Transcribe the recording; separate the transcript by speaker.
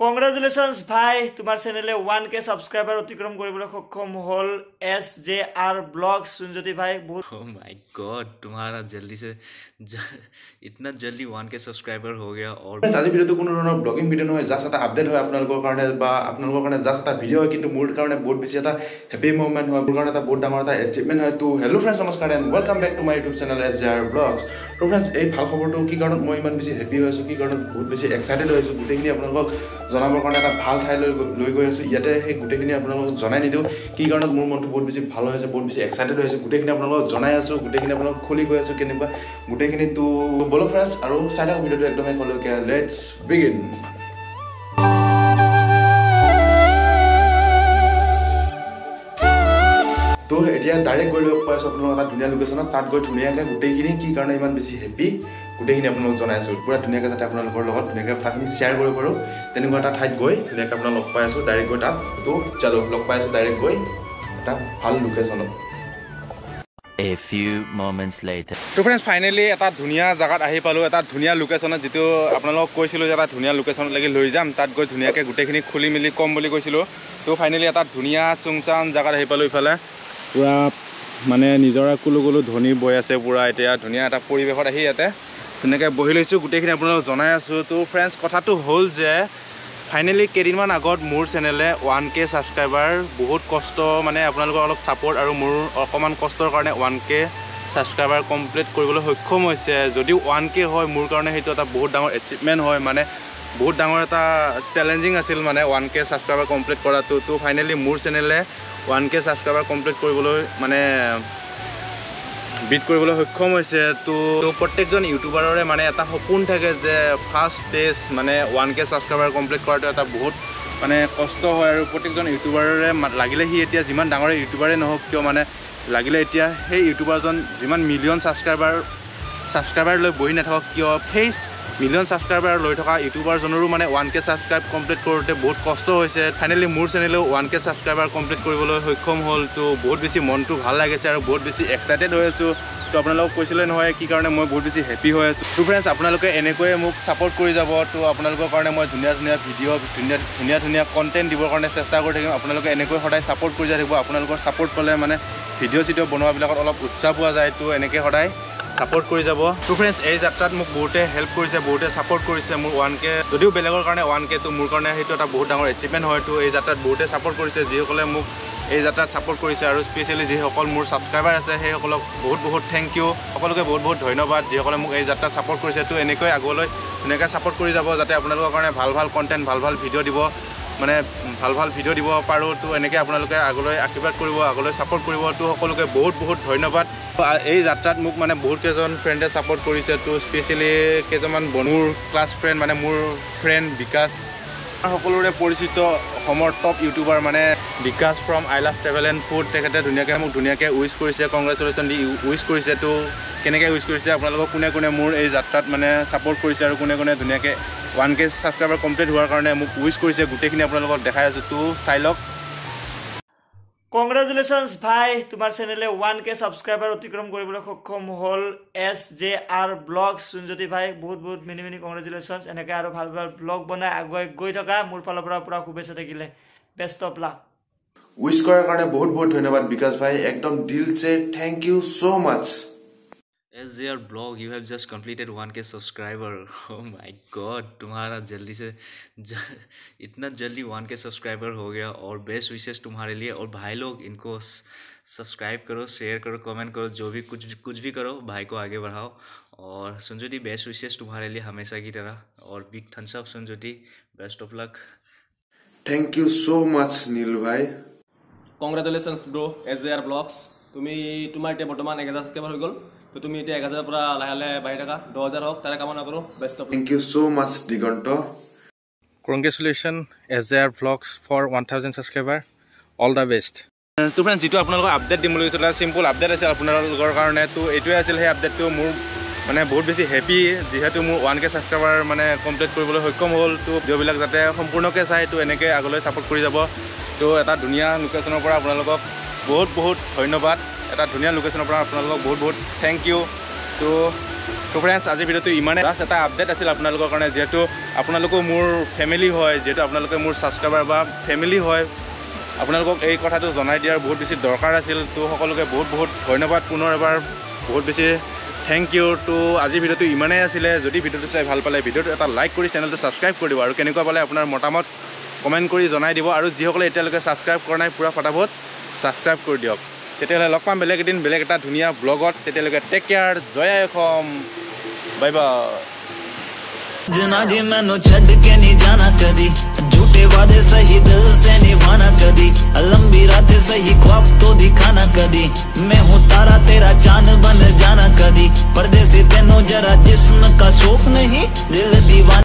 Speaker 1: Congratulations ভাই, তোমাৰ চেনেলে 1K subscriber অতিক্ৰম কৰিবলৈ সক্ষম হ'ল। এছ জে আৰ ব্লগ সুনজ্যোতি ভাই বহুত।
Speaker 2: Oh my God, तुम्हारा जल्दी से इतना जल्दी 1K subscriber हो गया। और
Speaker 3: আজি ভিডিঅ'টো কোনো ধৰণৰ ব্লগিং ভিডিঅ' নহয়, জাষ্ট এটা আপডেট হয় আপোনালোকৰ কাৰণে বা আপোনালোকৰ কাৰণে জাষ্ট এটা ভিডিঅ' হয়, কিন্তু মোৰ কাৰণে বহুত বেছি এটা হেপী মুভমেণ্ট হয়, মোৰ কাৰণে এটা বহুত ডাঙৰ এটা এচিভমেণ্ট হয়। তো হেল্ল' ফ্ৰেণ্ডছ, নমস্কাৰ and welcome back to my YouTube channel S J R blogs. তো ফ্ৰেণ্ডছ, এই ভাল খবৰটো কি কাৰণত মই ইমান বেছি হেপী হৈ আছোঁ, কি কাৰণত বহুত বেছি এক্সাইটেড হৈ আছোঁ, গোটেইখিনি আপোনালোকক জনাবৰ কাৰণে এটা ভাল ঠাইলৈ লৈ গৈ আছোঁ। ইয়াতে সেই গোটেইখিনি আপোনালোকক জনাই নিদিওঁ কি কাৰণত মোৰ মনটো বহুত বেছি ভাল হৈ আছে, বহুত বেছি এক্সাইটেড হৈ আছে, গোটেইখিনি আপোনালোকক জনাই আছোঁ, গোটেইখিনি আপোনালোকক খুলি গৈ আছোঁ কেনেকুৱা গোটেইখিনি। তো ব'লক ফ্ৰেণ্ডছ, আৰু চাই থাকক ভিডিঅ'টো একদম শেষলৈকে। Let's begin. তো এতিয়া ডাইৰেক্ট গৈ লগ পাইছোঁ আপোনালোক এটা ধুনীয়া লোকেশ্যনত, তাত গৈ ধুনীয়াকৈ গোটেইখিনি কি কাৰণে ইমান বেছি হেপী গোটেইখিনি আপোনালোকক জনাই আছোঁ, পূৰা ধুনীয়াকৈ যাতে আপোনালোকৰ লগত ধুনীয়াকৈ কথাখিনি শ্বেয়াৰ কৰিব পাৰোঁ। তেনেকুৱা এটা ঠাইত গৈ ধুনীয়াকৈ আপোনাক লগ পাই আছোঁ ডাইৰেক্ট গৈ তাত। তো চলো লগ পাই আছোঁ ডাইৰেক্ট গৈ এটা ভাল লোকেশ্যনত।
Speaker 4: A few moments later.
Speaker 3: তো ফ্ৰেণ্ডছ, ফাইনেলি এটা ধুনীয়া জেগাত আহি পালোঁ, এটা ধুনীয়া লোকেশ্যনত, যিটো আপোনালোকক কৈছিলোঁ যে এটা ধুনীয়া লোকেশ্যনত লাগি লৈ যাম, তাত গৈ ধুনীয়াকৈ গোটেইখিনি খুলি মেলি ক'ম বুলি কৈছিলোঁ। তো ফাইনেলি এটা ধুনীয়া চুংচান জেগাত আহি পালোঁ। ইফালে পূৰা মানে নিজৰা কুলো কুলো ধ্বনি বৈ আছে, পূৰা এতিয়া ধুনীয়া এটা পৰিৱেশত আহি ইয়াতে ধুনীয়াকৈ বহি লৈছোঁ, গোটেইখিনি আপোনালোকক জনাই আছোঁ। তো ফ্ৰেণ্ডছ, কথাটো হ'ল যে ফাইনেলি কেইদিনমান আগত মোৰ চেনেলে 1K subscriber, বহুত কষ্ট মানে আপোনালোকৰ অলপ ছাপৰ্ট আৰু মোৰ অকণমান কষ্টৰ কাৰণে 1K subscriber complete কৰিবলৈ সক্ষম হৈছে। যদিও 1K হয়, মোৰ কাৰণে সেইটো এটা বহুত ডাঙৰ এচিভমেণ্ট হয়, মানে বহুত ডাঙৰ এটা চেলেঞ্জিং আছিল মানে 1K subscriber complete কৰাটো। তো ফাইনেলি মোৰ চেনেলে 1K subscriber complete কৰিবলৈ মানে বিট কৰিবলৈ সক্ষম হৈছে। তো প্ৰত্যেকজন ইউটিউবাৰৰে মানে এটা সপোন থাকে যে ফাৰ্ষ্ট ষ্টেজ মানে 1K subscriber complete কৰাটো এটা বহুত মানে কষ্ট হয়, আৰু প্ৰত্যেকজন ইউটিউবাৰৰে লাগিলে সি এতিয়া যিমান ডাঙৰ ইউটিউবাৰে নহওক কিয়, মানে লাগিলে এতিয়া সেই ইউটিউবাৰজন যিমান মিলিয়ন ছাবস্ক্ৰাইবাৰ লৈ বহি নাথাকক কিয়, সেই মিলিয়ন ছাবস্ক্ৰাইবাৰ লৈ থকা ইউটিউবাৰজনৰো মানে 1K subscribe complete কৰোঁতে বহুত কষ্ট হৈছে। ফাইনেলি মোৰ চেনেলেও 1K subscriber complete কৰিবলৈ সক্ষম হ'ল। তো বহুত বেছি মনটো ভাল লাগিছে আৰু বহুত বেছি এক্সাইটেড হৈ আছোঁ। তো আপোনালোকক কৈছিলে নহয় কি কাৰণে মই বহুত বেছি হেপী হৈ আছোঁ। তো ফ্ৰেণ্ডছ, আপোনালোকে এনেকৈয়ে মোক ছাপৰ্ট কৰি যাব। তো আপোনালোকৰ কাৰণে মই ধুনীয়া ধুনীয়া ভিডিঅ', ধুনীয়া ধুনীয়া কণ্টেণ্ট দিবৰ কাৰণে চেষ্টা কৰি থাকিম। আপোনালোকে এনেকৈ সদায় ছাপৰ্ট কৰি যাই থাকিব। আপোনালোকৰ ছাপৰ্ট পালে মানে ভিডিঅ' চিডিঅ' বনোৱাবিলাকত অলপ উৎসাহ পোৱা যায়। তো এনেকৈ সদায় ছাপৰ্ট কৰি যাব। তো ফ্ৰেণ্ডছ, এই যাত্ৰাত মোক বহুতে হেল্প কৰিছে, বহুতে ছাপৰ্ট কৰিছে। মোৰ 1K যদিও বেলেগৰ কাৰণে 1K, তো মোৰ কাৰণে সেইটো এটা বহুত ডাঙৰ এচিভমেণ্ট হয়। তো এই যাত্ৰাত বহুতে ছাপৰ্ট কৰিছে, যিসকলে মোক এই যাত্ৰাত ছাপৰ্ট কৰিছে, আৰু স্পেচিয়েলি যিসকল মোৰ ছাবস্ক্ৰাইবাৰ আছে সেইসকলক বহুত বহুত thank U, সকলোকে বহুত বহুত ধন্যবাদ যিসকলে মোক এই যাত্ৰাত ছাপৰ্ট কৰিছে। তো এনেকৈ আগলৈ ধুনীয়াকৈ ছাপৰ্ট কৰি যাব, যাতে আপোনালোকৰ কাৰণে ভাল ভাল কণ্টেণ্ট, ভাল ভাল ভিডিঅ' দিব, মানে ভাল ভাল ভিডিঅ' দিব পাৰোঁ। তো এনেকৈ আপোনালোকে আগলৈ আশীৰ্বাদ কৰিব, আগলৈ ছাপৰ্ট কৰিব। তো সকলোকে বহুত বহুত ধন্যবাদ। এই যাত্ৰাত মোক মানে বহুত কেইজন ফ্ৰেণ্ডে ছাপৰ্ট কৰিছে। তো স্পেচিয়েলি কেইজনমান মোৰ ক্লাছ ফ্ৰেণ্ড, মানে মোৰ ফ্ৰেণ্ড বিকাশ, সকলোৰে পৰিচিত অসমৰ টপ ইউটিউবাৰ মানে Bikash from I love travel and food, তেখেতে ধুনীয়াকৈ মোক ধুনীয়াকৈ উইচ কৰিছে, কংগ্ৰেচুলেশ্যন দি উইচ কৰিছে। তো কেনেকৈ উইচ কৰিছে আপোনালোকক, কোনে কোনে মোৰ এই যাত্ৰাত মানে ছাপৰ্ট কৰিছে আৰু কোনে কোনে ধুনীয়াকৈ 1K subscriber complete হোৱাৰ কাৰণে মোক উইচ কৰিছে, গোটেইখিনি আপোনালোকক দেখাই আছোঁ। তো চাই লওক।
Speaker 1: কংগ্ৰেচুলেশ্যনছ ভাই, তোমাৰ চেনেলে 1K subscriber অতিক্ৰম কৰিবলৈ সক্ষম হ'ল। এছ জে আৰ ব্লগ সুনজ্যোতি ভাই, বহুত বহুত মিনি মিনি কংগ্ৰেচুলেশ্যনছ। এনেকৈ আৰু ভাল ভাল ব্লগ বনাই আগুৱাই গৈ থকা, মোৰ ফালৰ পৰা পূৰা শুভেচ্ছা থাকিলে। Best of luck.
Speaker 3: Wish কৰাৰ কাৰণে বহুত বহুত ধন্যবাদ বিকাশ ভাই, একদম দিল চে thank you so much.
Speaker 2: SJR blog, you have just completed 1K subscriber. Oh my God, तुम्हारा जल्दी से इतना जल्दी 1K subscriber हो गया, और बेस्ट विशेष तुम्हारे लिए। और भाई लोग इनको सब्सक्राइब करो, शेयर करो, कमेंट करो, जो भी कुछ भी करो, भाई को आगे बढ़ाओ। और संज्योति, बेस्ट विशेष तुम्हारे लिए हमेशा की तरह, और big thumbs up Sanjyoti, best of luck.
Speaker 3: Thank you so much Neel ভাই।
Speaker 5: Congratulations bro S J R blogs, তুমি তোমাৰ এতিয়া বৰ্তমান 1000 ছাবস্ক্ৰাইবাৰ হৈ গ'ল। তো তুমি এতিয়া 1000 পৰা লাহে লাহে বাঢ়ি থাকা, 10000 হওক তাৰে কামনা কৰোঁ। Best of.
Speaker 3: Thank you so much Diganta.
Speaker 6: Congratulation S J R blogs for 1000 subscriber, all the best.
Speaker 3: তো ফ্ৰেণ্ডছ, যিটো আপোনালোকক আপডেট দিম বুলি কৈছিলোঁ, চিম্পল আপডেট আছিল আপোনালোকৰ কাৰণে। তো এইটোৱে আছিল সেই আপডেটটো। মোৰ মানে বহুত বেছি হেপী, যিহেতু মোৰ 1K subscriber মানে কমপ্লিট কৰিবলৈ সক্ষম হ'ল। তো ভিডিঅ'বিলাক যাতে সম্পূৰ্ণকৈ চাই, তো এনেকৈ আগলৈ ছাপৰ্ট কৰি যাব। তো এটা ধুনীয়া লোকেশ্যনৰ পৰা আপোনালোকক বহুত বহুত ধন্যবাদ, এটা ধুনীয়া লোকেশ্যনৰ পৰা আপোনালোকক বহুত বহুত thank U. তো ফ্ৰেণ্ডছ, আজিৰ ভিডিঅ'টো ইমানে, জাষ্ট এটা আপডেট আছিল আপোনালোকৰ কাৰণে, যিহেতু আপোনালোকো মোৰ ফেমিলি হয়, যিহেতু আপোনালোকে মোৰ ছাবস্ক্ৰাইবাৰ বা ফেমিলি হয়, আপোনালোকক এই কথাটো জনাই দিয়াৰ বহুত বেছি দৰকাৰ আছিল। তো সকলোকে বহুত বহুত ধন্যবাদ, পুনৰ এবাৰ বহুত বেছি thank U. তো আজিৰ ভিডিঅ'টো ইমানেই আছিলে। যদি ভিডিঅ'টো চাই ভাল পালে ভিডিঅ'টো এটা লাইক কৰি চেনেলটো ছাবস্ক্ৰাইব কৰি দিব আৰু কেনেকুৱা পালে আপোনাৰ মতামত কমেণ্ট কৰি জনাই দিব। আৰু যিসকলে এতিয়ালৈকে ছাবস্ক্ৰাইব কৰা নাই পূৰা ফটাফট ছাবস্ক্ৰাইব কৰি দিয়ক। তেতিয়াহ'লে লগ পাম বেলেগ এদিন বেলেগ এটা ধুনীয়া ব্লগত। তেতিয়ালৈকে টেক কেয়াৰ, জয় আই অসম, বাই বাই।
Speaker 7: जना जी मैनू छड़ के नहीं जाना कदी, झूठे वादे सही दिल से निभाना कदी, लंबी रातें सही ख्वाब तो दिखाना कदी, मैं हूँ तारा तेरा चांद बन जाना कदी, परदेसी तेनू जरा जिस्म का शौक नहीं, दिल दीवाना।